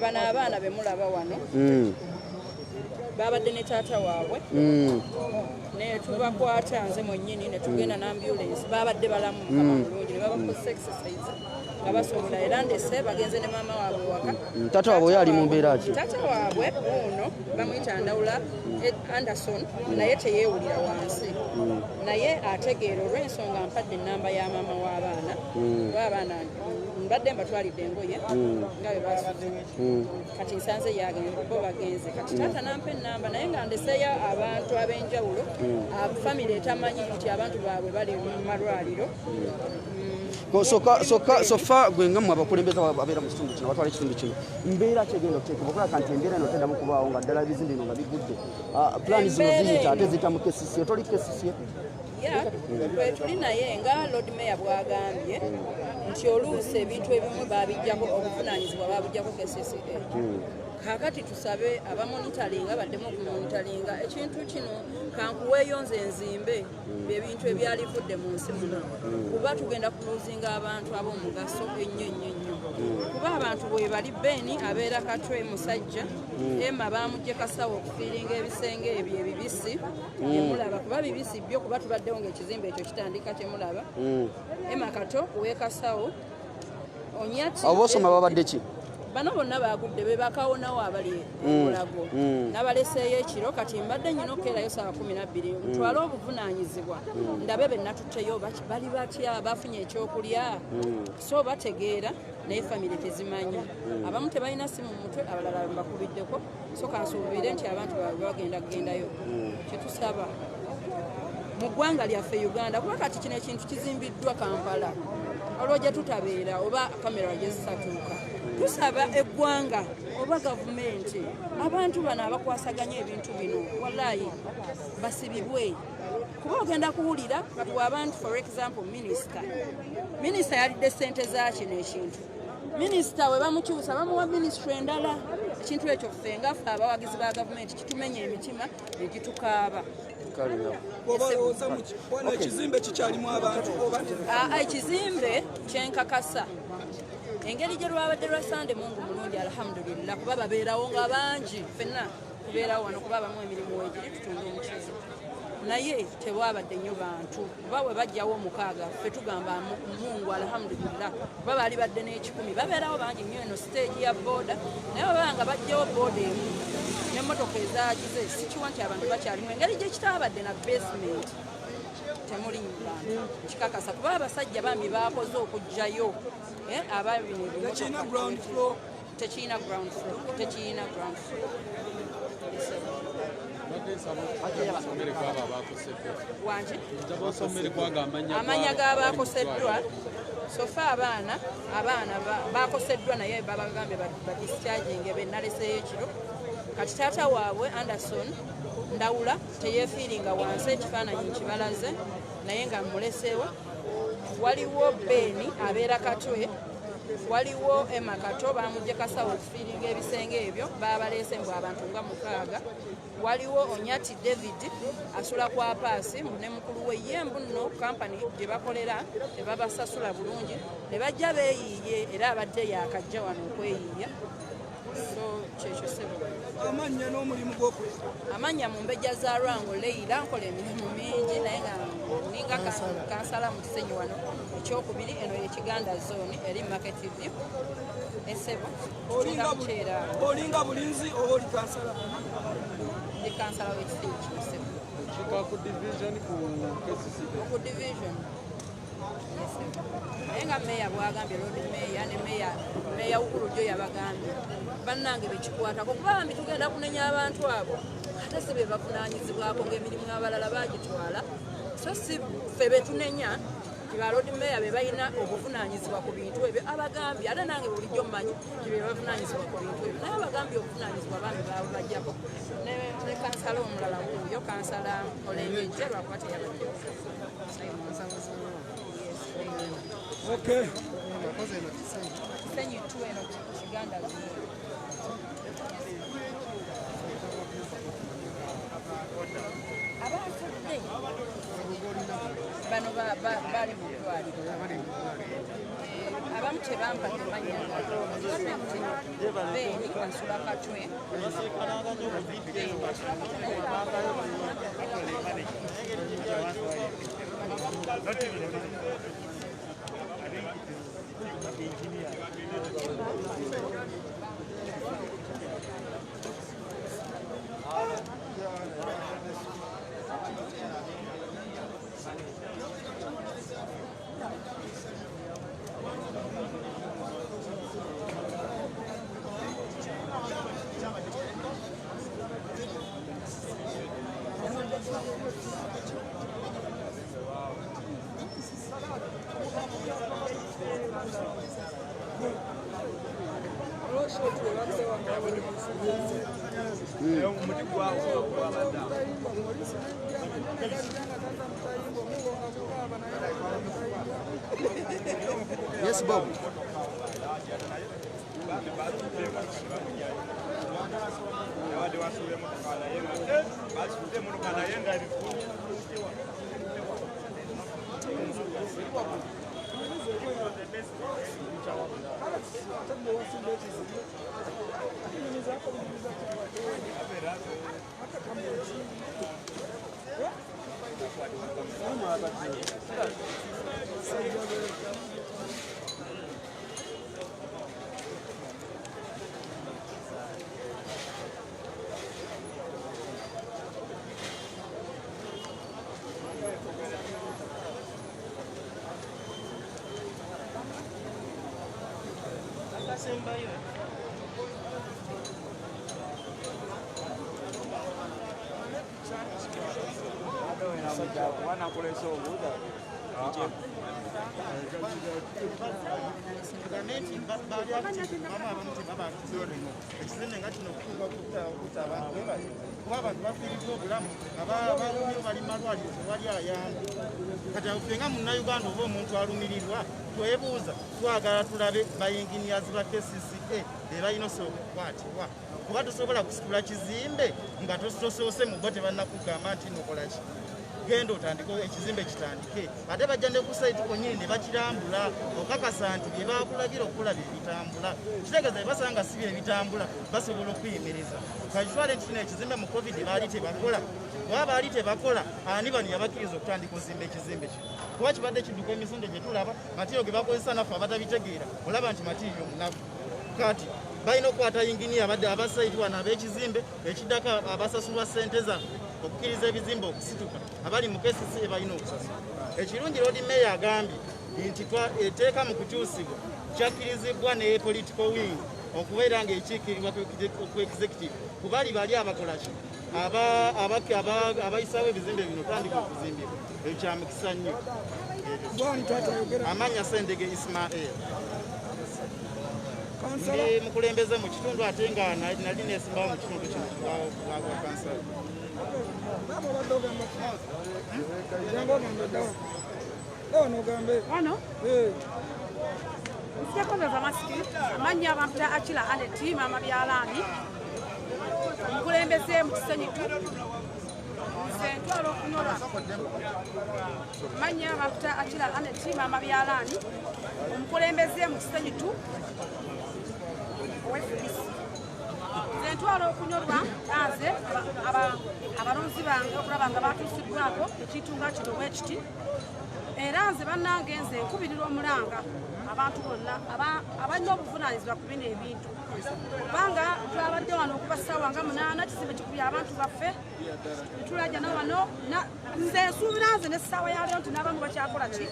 Bano abaana bemulaba wano babadde ne taata waabwe ne tubakwata, nze mwennyini ne tugenda n'ambulance. Babadde balamu, Mukama mulungi, ne babakozesa exercise nga basobola, era ndese bagenze ne maama waabwe waka. Taata waabwe oyo ali mu mbeera ki? Taata waabwe ono bamuyita Ndawula Anderson, naye teyeewulira wansi, naye ategeera olw'ensonga mpadde enamba ya maama w'abaana, kuba abaana mbadde mbatwalidde engoye nga bwe basuze. Kati nsanze yagenze, bo bagenze. Kati taata nampa enamba, naye nga ndeseeyo abantu ab'enjawulo, famire etamanyi nti abantu baabwe bali mu malwaliro. So far gwe nga mmwe abakulembeze ababeera mu kitundu kino, abatwala ekitundu kino, mbeera ki egenda okuteekebwa okulaba nti embeera eno teddamu kubaawo, nga ddala ebizimbe bino nga bigudde? Pulaani zino Embeera ziyita ate eno. ziyita mu KCC, otoli KCC? Ya, bwe tuli naye nga Lord Mayor bw'agambye nti oluusi ebintu ebimu babijjako obuvunaanyizibwa, babujjako KCCA. Kaakati tusabe abamonitalinga baddemu okumonitalinga ekintu kino. Kankuweeyo nze nzimbe ebintu ebyalivudde mu nsi muno, kuba tugenda kuluzinga abantu ab'omugaso ennyo ennyo ennyo, kuba abantu bwe bali. Beni abeera Katwe, musajja Emma bamugje kasawo okufiiringa ebisenge ebyo ebibisi byemulaba, kuba bibisi byo, kuba tubaddewo ngaekizimbe ekyo kitandika kyemulaba. Emma Kato wekasawo, Onyati. Abo bosoma babadde ki? Bano bonna bagudde be bakawonawo abali Mulago, nabaleseeyo ekiro. Kati mbadde nyina okukeerayo saa 12 ntwale obuvunaanyizibwa, ndabe be natutteyo bali batya, bafunye ekyokulya, so bategeera, naye famire tezimanyi. Abamu tebalina simu mu mutwe, abalala mbakubiddeko. So kansuubire nti abantu baabwe bagenda kugendayo. Kyetusaba mu ggwanga lyaffe Uganda, kuba kati kino ekintu kizimbiddwa Kampala, olwo gye tutabeera oba kamera gye zisatuuka, tusaba eggwanga oba gavumenti, abantu bano abakwasaganya ebintu bino, wallayi basibibwe, kuba ogenda kuwulira kati abantu, for example minisita yalidde sente za kino ekintu. Minisita we bamukyusa, bamuwa minisitule endala. Ekintu ekyo ffe nga ffe abawagizi ba gavumenti kitumenya emitima negitukaaba. Oba olowooza wano ekizimbe kikyalimu abantu oba? Aa, ekizimbe kyenkakasa engeri gye lwabadde lwa Sande, Mungu mulungi, alhamdulillah, kuba babeerawo nga bangi. Ffenna tubeerawo wano kuba abamu emirimu weegiri, tutunda omuceere, naye tewabadde nnyo bantu, kuba bwe bajjawo omukaaga ffe tugamba Mungu alhamdulillah, kuba baali badde n'ekikumi. Babeerawo bangi nnyo eno siteegi ya booda, naye bwebaba nga bajjawo booda emu n'emmotoka ezagize, sikiwa nti abantu bakyalimu. Engeri gye kitaabadde na basement, temuli bantu, kikakasa, kuba abasajja bambi bakoze okugjayo ababino. Tekirina ground floor? Tekirina ground floor, tekirina ground floor. Mbadde nsaba osomere kwabo abakoseddwa. Wangi? Njaba osomere kwago amannya. Amannya gw'abo abali mu g'abakoseddwa. ddwaliro. So far abaana bakoseddwa, naye babagambye badischarginge benaleseyo ekiro. Kati taata waabwe Anderson Ndawula teyeefiiringa wansi, ekifaananyi nkibalaze, naye nga muleseewo. Waliwo Beni abeera Katwe, waliwo Emma Kato, bamugje kasawo okufiiringa ebisenge ebyo, babaleese mbu abantu nga mukaaga. Waliwo Onyati David asula kwa paasi, mbu ne mukulu we ye, mbu nno kampani gye bakolera tebabasasula bulungi, ne bajja beeyiiye, era abadde yakajja wano okweyiiya. So kyekyo, sebo. Amannya n'omulimu gw'oku? Amannya mu mbejja za Lwango Leira, nkola emirimu mingi, naye nga ninga kansala mu Kisenyi wano ekyokubiri, eno yekiganda zone eri Market View, esebo. Olinga mukyera. Olinga bulinzi oba oli kansala? Ndi kansala w'ekisenyi kino, sebo. Okiika ku division ku KCCA? Ku division. Yes, sir. Naye nga meeya bwagambye, Lord Meeya ne meeya Wukulu jo yabagambye, bannange bekikwatako, kuba bambi tugenda kunenya abantu abo, ate si be bavunaanyizibwako, ng'emirimu abalala bagitwala, so si ffe betunenya nti ba Lord Meeya be balina obuvunaanyizibwa ku bintu ebyo. Abagambye, ate nange bulijjo mmanyi nti be bavunaanyizibwa ku bintu ebyo, naye abagambye obuvunaanyizibwa bambi baabwe bajjako ne kansala omulala wuuyo, kansala Olengejje, lwakuba teyabaddewo. Yes, thank you. Okay. Kisenyi tu, eno Kiganda zone. Abafudde bano bali mu ddwaliro. Abamu. Tebampadde mannya district then nsula Katwe. Then nsula Katwe naye Yes, Bob. Kati ffe munnayuganda oba omuntu alumirirwa twebuuza twagala tulabe bayinginiyazi ba KCCA be balina okukwatibwa kuba tosobola kusitula kizimbe nga tosoose mu bo tebannakugamba nti nokola ki genda otandike ekizimbe kitandike ate bajja ne ku site kwennyini ne bakirambula okakasa nti bye bakulagira okukola bye bitambula kitegeeza bye basanga si bye bitambula basobola okuyimiriza kakitwale nti kino ekizimbe mu COVID baali tebakola kuba baali tebakola ani bano yabakkiriza okutandika ozimba ekizimbe kino kuba kibadde kidduka emisinde gye tulaba matirio ge bakozesa naffe abatabitegeera olaba nti matirio munafu kati balina okukwata yinginiya abadde abasaiti wano ab'ekizimbe ekiddako abasasulwa ssente zaffe okukkiriza ebizimbe okusituka abali mu KCCA balina okusasula. Ekirungi Lord Mayor agambye nti etteeka mu kukyusibwa kyakkirizibwa ne political wing okubeera ng'ekiikirirwa ku executive kubali bali abakola ki abayisawo ebizimbe bino tandika okuzimbibwa ekyo kya mukisa nnyo. Amannya Ssendege Ismael. Ndi mukulembeze mu kitundu ate nga nali neesimbawo mu kitundu kino bwa kansala. Wano nsijakozesa masiki amannya abampita Akila Aneti maama Byalaani omukulembeze mu Kisenyitu nze ntwala okunyolwa amannya abampita Akila Aneti maama Byalaani omukulembeze mu Kisenyitu ow'FDC. Nze ntwala okunyolwa nze abalonzi bange okulaba nga batuusibbwako ekintu nga kino bwe kiti era nze bannange nze nkubirira omulanga abantu bonna abalina obuvunaanyizibwa ku bino ebintu kubanga twabadde wano okuva ssaawa nga 8 kizimbe kikubye abantu baffe netulajana wano nze nsuubira nze n'essaawa ya leero nti n'abamu bakyakola ki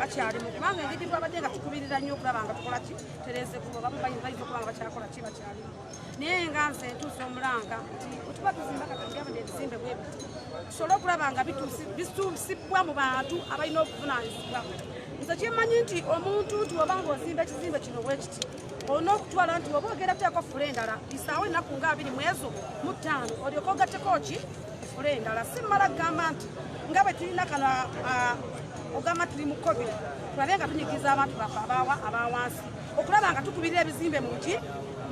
bakyalimu kubanga engeri twabadde nga tukubirira nnyo okulaba nga tukola ki tereze kuba abamu bayinza okuba nga bakyakola ki bakyalimu naye nga nze ntuusa omulanga nti tuba tuzimba kati ebizimbe bwe biti tusobole okulaba nga bituusibwa mu bantu abalina obuvunaanyizibwa. Nze kyemmanyi nti omuntu nti oba ng'ozimba ekizimbe kino bwe kiti olina okutwala nti oba ogenda kuteekako fula endala isaawo ennaku nga 25 olyoke ogatteko ki fula endala. Si mmala kugamba nti nga bwe tulina kano ogamba tuli mu COVID tulabe nga tunyigiriza abantu baffe abawansi okulaba nga tukubirira ebizimbe mu ki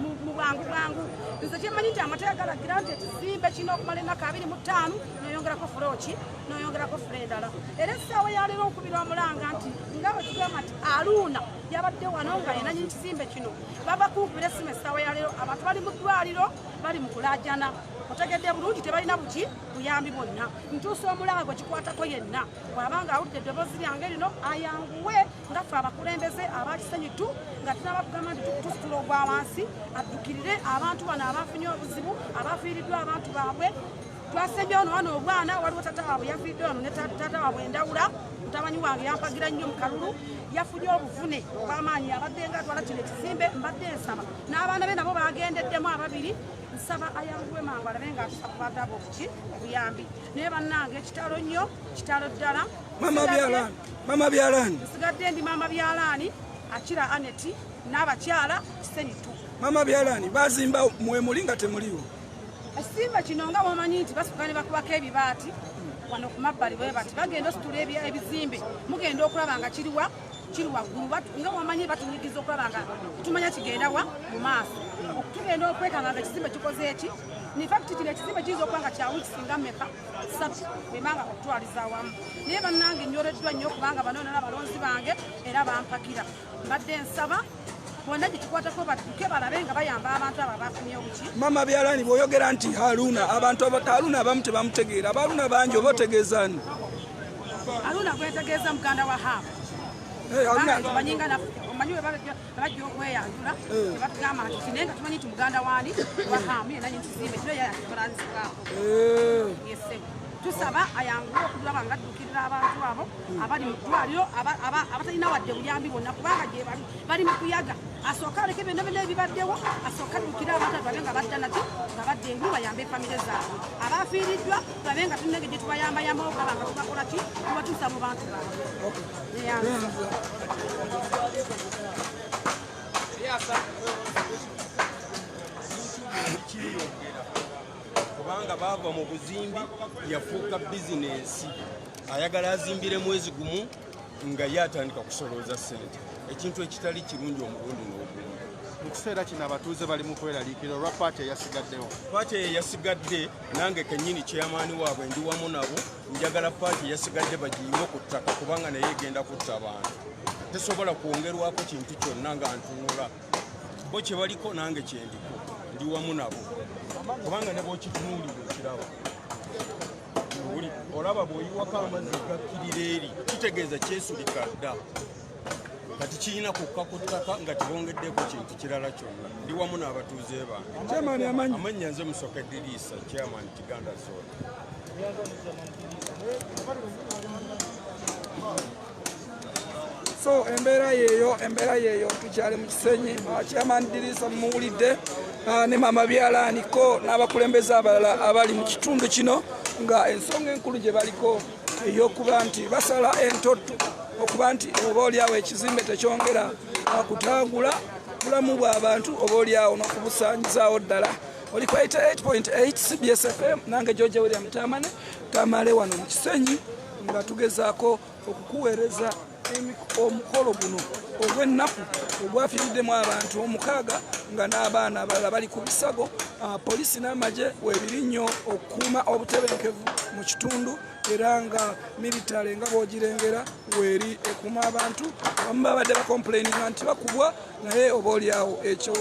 mu bwangu bwangu. Nze kyemmanyi nti amateeka galagira nti ekizimbe kirina okumala ennaku 25 n'oyongerako fula ki n'oyongerako fula endala. Era essaawa ya leero nkubira omulanga nti nga bwe tugamba nti aluuna Yabadde wano nga yenanyini kizimbe kino. Baba kunkubira essimu essaawa ya leero, abantu bali mu ddwaliro, bali mu kulaajana, otegedde bulungi, tebalina buki buyambi bwonna. Ntuusa omulanga gwe kikwatako yenna bw'abanga awulidde eddoboozi lyange lino ayanguwe, nga ffe abakulembeze aba Kisenyi tu nga tunaba kugamba nti tusitula ogwa wansi, addukirire abantu bano abafunye obuzibu, abafiiriddwa abantu baabwe. Twasembye wano wano obwana, waliwo tata waabwe yafiiriddwa wano ne tata waabwe Endawula, mutabanyi wange yampagira nnyo mu kalulu, yafunye obuvune obw'amaanyi, abadde nga atwala kino ekizimbe. Mbadde nsaba n'abaana be nabo bagendeddemu ababiri, nsaba ayanguwe mangu alabe nga atusa ku bantu abo obuki obuyambi. Naye bannange, kitalo nnyo, kitalo ddala. Mama Byalaani, Mama Byalaani. Nsigadde ndi Maama Byalaani Akira Aneti n'abakyala Kisenyi tu. Mama Byalaani, bazimba mwemuli nga temuliwo? Ekizimbe kino nga bwomanyi nti basuka ne bakubako ebibaati wano ku mabbali bwe bati, bagenda ositula ebizimbe, mugenda okulaba nga kiriwa kiri waggulu. Nga bwomanyi batunyigiza okulaba nga tumanya kigenda wa mu maaso. Tugenda okwekanga nga ekizimbe kikoze eki. In fact kino ekizimbe kiyinza okuba nga kya wiiki singa mmeka, 3 bwemanga okutwaliza awamu. Naye bannange, nnyoleddwa nnyo kubanga bano nona balonzi bange era bampagira. Mbadde nsaba bonna gye kikwatako badduke balabe nga bayamba abantu abo abafunye obuki. Mama Byalaani, bw'oyogera nti Haruna, abantu Haruna abamu tebamutegeera. Abaruna bangi, oba otegeeza ni? Haruna gwetegeeza muganda wa Hamu. Omanyi nga omanyi we bajja okweyanjula tebatugamba nti kine, nga tumanyi nti muganda wani wa Hamu, yenna nyini kizimbe kiro yayakikolanzibwako. Yesebo, tusaba ayanguwe okulaba nga addukirira abantu abo abali mu ddwaliro, abatalina wadde buyambi bwonna, kubanga gye bali bali mu kuyaga. Asooke aleke byonna byonna ebibaddewo, asooke addukire abantu abo babe nga badda naki, nga badda engulu, bayambe famire zaabwe abafiiriddwa, babe nga tulina engeri gye tubayambayamba okulaba nga tubakola ki, tubatuusa mu bantu baabwe. Neyanza. Kiriyongera kubanga baava mu buzimbi, yafuuka bizinensi. Ayagala azimbire mwezi gumu nga ye atandika kusolooza ssente, ekintu ekitali kirungi omulundi n'ogumu. Mu kiseera kino abatuuze bali mu kweraliikirira olwa part eyasigaddewo. Part eyasigadde, nange kennyini chairman waabwe ndi wamu nabo, njagala part eyasigadde bagiyiwe ku ttaka, kubanga naye egenda kutta abantu. Tesobola kwongerwako kintu kyonna nga ntunula bo kye baliko, nange kyendiko, ndi wamu nabo, kubanga ne bwokitunuulira okiraba. Olaba bw'oyiwako amazzi gakkirira eri, kitegeeza kyesulika dda. Kati kirina kukka ku ttaka nga tebongeddeko kintu kirala kyonna. Ndi wamu n'abatuuze bange. Chairman, amanyi? Amannya nze Musoke Diriisa, chairman Kiganda Zone. So embeera yeeyo, embeera yeeyo, tukyali mu Kisenyi. Chairman Dirisa mumuwulidde, ne Mama Byalaaniko n'abakulembeze abalala abali mu kitundu kino, nga ensonga enkulu gye baliko ey'okuba nti basala entotto okuba nti oba oliawo ekizimbe tekyongera kutagula bulamu bw'abantu, oba oliawo n'okubusaanyizaawo ddala. Oli ku 88.8 CBS FM, nange George William Tamane Tamale wano mu Kisenyi, nga tugezaako okukuweereza omukolo guno ogw'ennaku ogwafiiriddemu abantu 6, nga n'abaana abalala bali ku bisago. Poliisi n'amagye weebiri nnyo okukuuma obutebenkevu mu kitundu, era nga military nga bw'ogirengera weeri ekuuma abantu. Abamu babadde bacomplaininga nti bakubwa, naye oba oliawo ekyo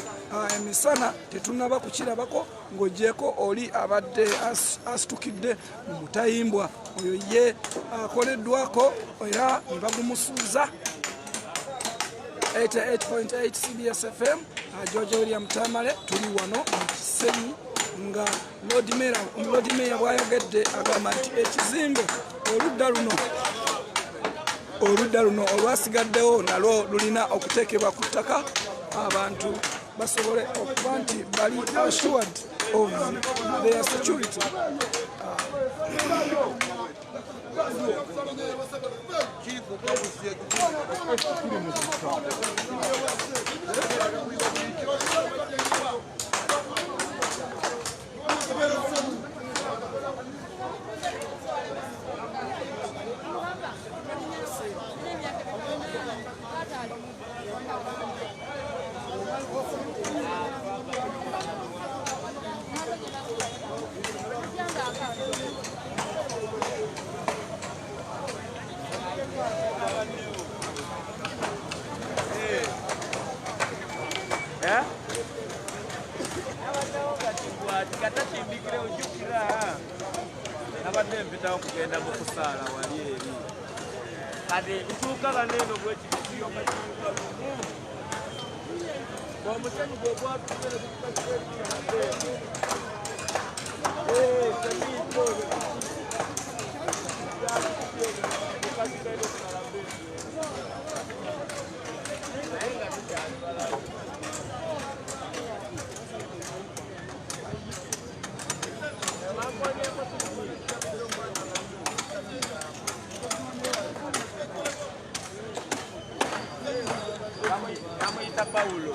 emisana tetunaba kukirabako, ng'ogyeko oli abadde asitukidde mu mutayimbwa, oyo ye akoleddwako era ne bagumusuuza. 88.8 CBS FM, George William Tamale, tuli wano mu Kisenyi nga Lord Mayor bw'ayogedde, agamba nti ekizimbe oludda luno olwasigaddewo nalwo lulina okuteekebwa ku ttaka, abantu basobole okuba nti bali assured of their security. Kata kimbikire ojjukira nabadde mpitawo kugenda mu kusaala wali eri kati ntuuka bano eno bwekitiyoka kiyuka lumu omusenyu gwe gwatuuse ne naye nga tukyali balamu. Bamuyita Pawulo.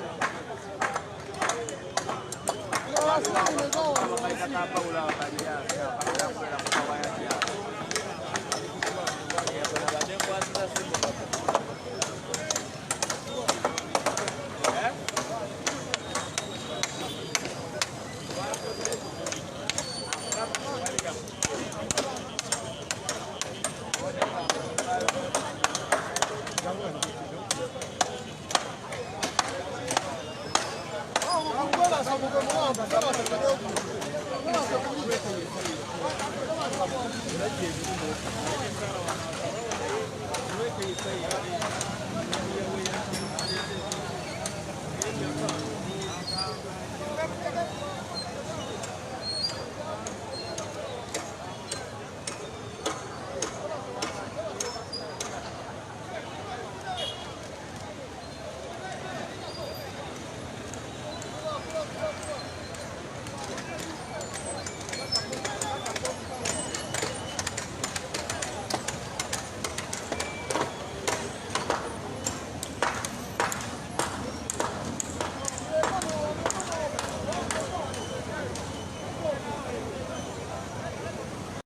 Babayita ka Pawulo abakalya kukawaya nkwasiza simu.